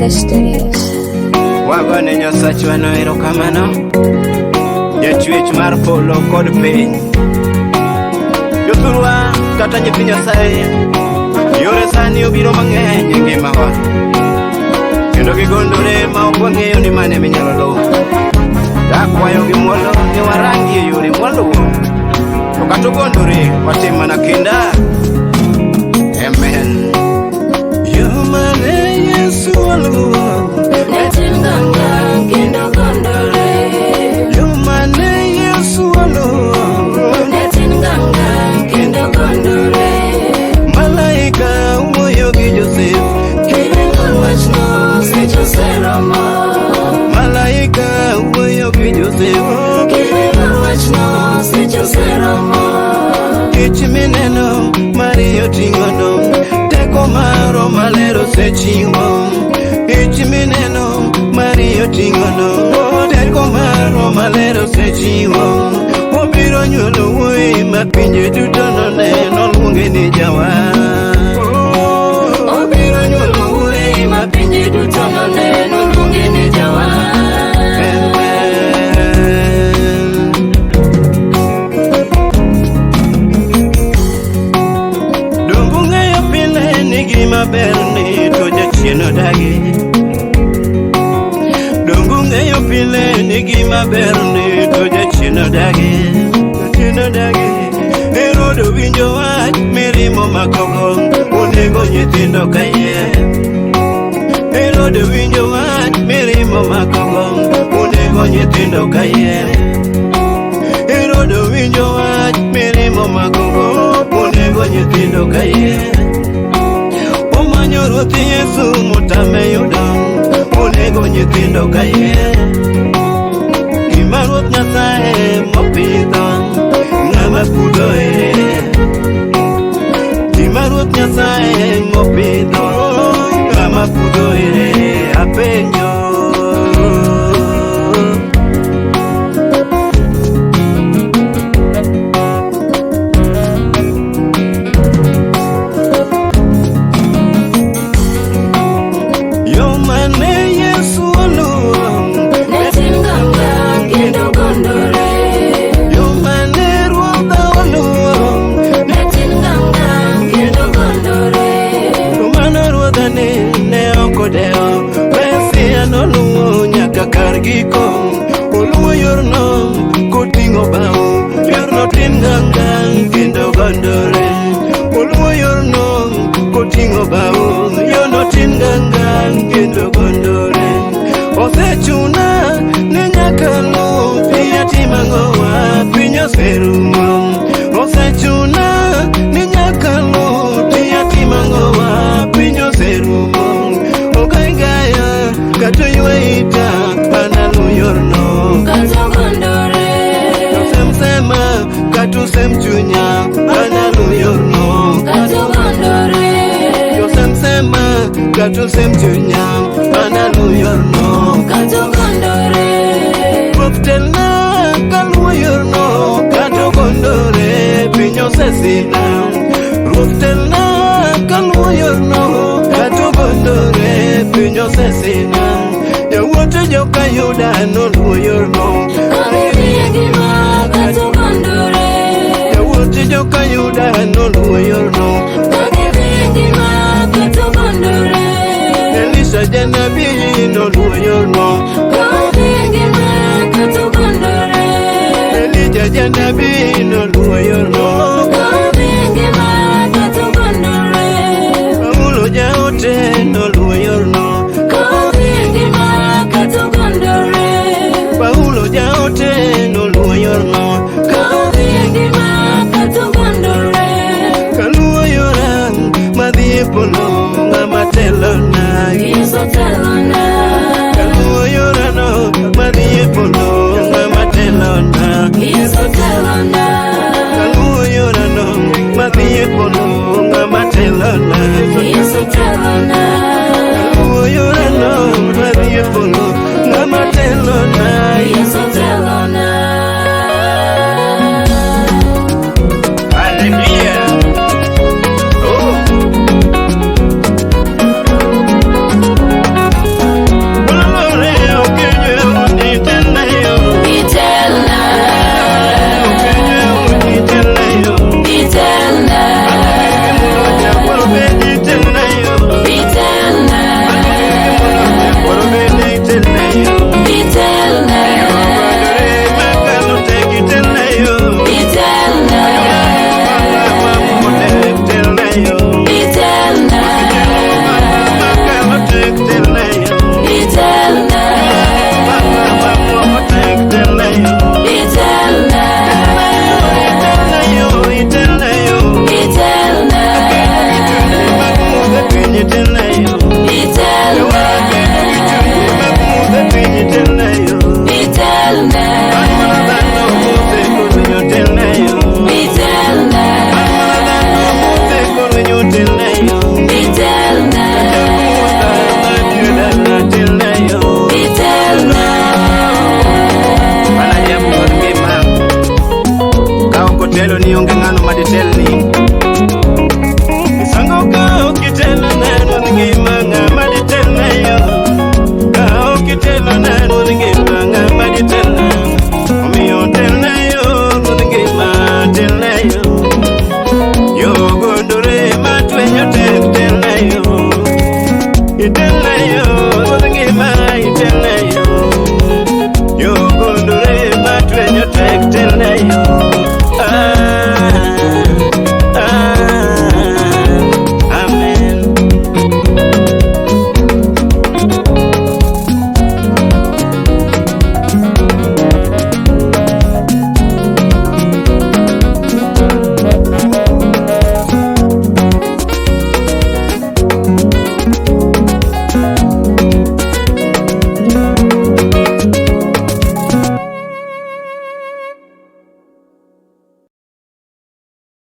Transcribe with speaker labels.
Speaker 1: Omega Studios.
Speaker 2: Wagone Nyasachwa no erokamano, jachwech mar polo kod piny. Jothurwa kata nyithi Nyasaye, yore sani obiro mang'eny e ngimawa, kendo gigondore ma ok wang'eyo ni mane minyalo luwo. Takwayo gi muolo ni warangie yore mwaluwo, to kata ogondore watim mana kinda. Amen. Yo mane Yesu oluwo,
Speaker 3: Ne tin ganga kendo gondore.
Speaker 2: Yo mane Yesu oluwo.
Speaker 3: Ne tin ganga kendo gondore.
Speaker 2: Malaika wuoyo gi Josef,
Speaker 3: Kibeng'ol wachno seche oseromo.
Speaker 2: Malaika wuoyo gi Josef.
Speaker 3: Kibeng'ol wachno seche oseromo.
Speaker 2: Ich mineno Maria oting'ono, teko maro maler osechiwo. Ich mineno Maria oting'ono, teko maro maler osechiwo. Obiro nyuolo wuoyi ma pinje duto noneno, luonge ni Jawar.
Speaker 3: Obiro nyuolo wuoyi ma pinje duto noneno, luonge ni Jawar.
Speaker 2: Amen. Donge ung'eyo pile ni gima ber ni to jachien odagi. Donge ung'eyo pile ni gima ber ni to jachien odagi. Jachien odagi. Herode owinjo wach mirima omakogo, onego nyithindo kayiem. Herode owinjo wach mirima omakogo, onego nyithindo kayiem. Herode owinjo wach mirima omakogo, onego nyithindo kayiem. Omanyo Ruoth Yesu motame yudo, onego nyithindo kayiem. Gima Ruoth Nyasaye mopidho, ng'ama pudho ere? Gima Ruoth Nyasaye mopidho, ng'ama pudho ere? Apenjo. Yo mane Yesu oluwo,
Speaker 3: Ne tin ganga kendo gondore.
Speaker 2: Yo mane Ruodha oluwo,
Speaker 3: Ne tin ganga kendo gondore.
Speaker 2: To mano ruodha ni ne ok odewo. Mesia noluwo nyaka kar giko, oluwo yorno koting'o bao. Yorno tin gangang kendo gondore. Oluwo yorno koting'o bao. Yorno tin gangang kendo gondore. Osechuna ni nyaka luw piny atim ang'owa, piny oserumo. Osechuna ni nyaka luw piny atim ang'owa, piny oserumo. Ogaigaya kata oywe ita, analu yorno.
Speaker 3: Kata gondore.
Speaker 2: Usemsema kata usemchunya, analu yorno.
Speaker 3: Kata gondore.
Speaker 2: Usemsema kata usemchunya, analu yorno.
Speaker 3: Kata gondore.
Speaker 2: Ruoth telna kaluwo yorno, kata ogondore, piny osesina. Ruoth telna kaluwo yorno, kata ogondore, piny osesina. Yawuot joka Yuda noluwo yorno.
Speaker 3: Kagidhi e ngima kata gondore.
Speaker 2: Yawuot joka Yuda noluwo yorno.
Speaker 3: Kagidhi e ngima kata gondore.
Speaker 2: Elisha janabi noluwo yorno.
Speaker 3: Kagidhi e ngima kata gondore.
Speaker 2: Elija janabi noluwo yorno.
Speaker 3: Kagidhi e ngima kata gondore.
Speaker 2: Paulo jaote noluwo yorno.
Speaker 3: Kagidhi e ngima kata gondore.
Speaker 2: Paulo jaote noluwo yorno.
Speaker 3: Kagidhi e ngima kata gondore.
Speaker 2: Kaluwo yora madhi e polo, ng'ama telona.
Speaker 3: Yesu telona.
Speaker 2: Kaluwo yorano madhi e polo, ng'ama telona.
Speaker 3: Yesu telona.
Speaker 2: Ruodh piny telne yo.
Speaker 3: Itelne.
Speaker 2: An mana dhano moseko rwenyo telne yo.
Speaker 3: Itelne.
Speaker 2: An mana dhano moseko rwenyo telne yo.
Speaker 3: Itelne.
Speaker 2: Jakuodha mabiro dala telne yo.
Speaker 3: Itelne.
Speaker 2: An ajabu mar ngima. Ka ok otelo ni onge ng'ano maditelni. Isango ka ok itelo ne ruodh ngima ng'ama ditelne yo. Ka ok itelo ne ruodh ngima ng'ama ditelne. Omiyo telne yo ruodh ngima telne yo. Yo gondore matwenyo tek telne yo. Itelne yo ruodh ngima itelne yo. Yo gondore matwenyo tek telne yo.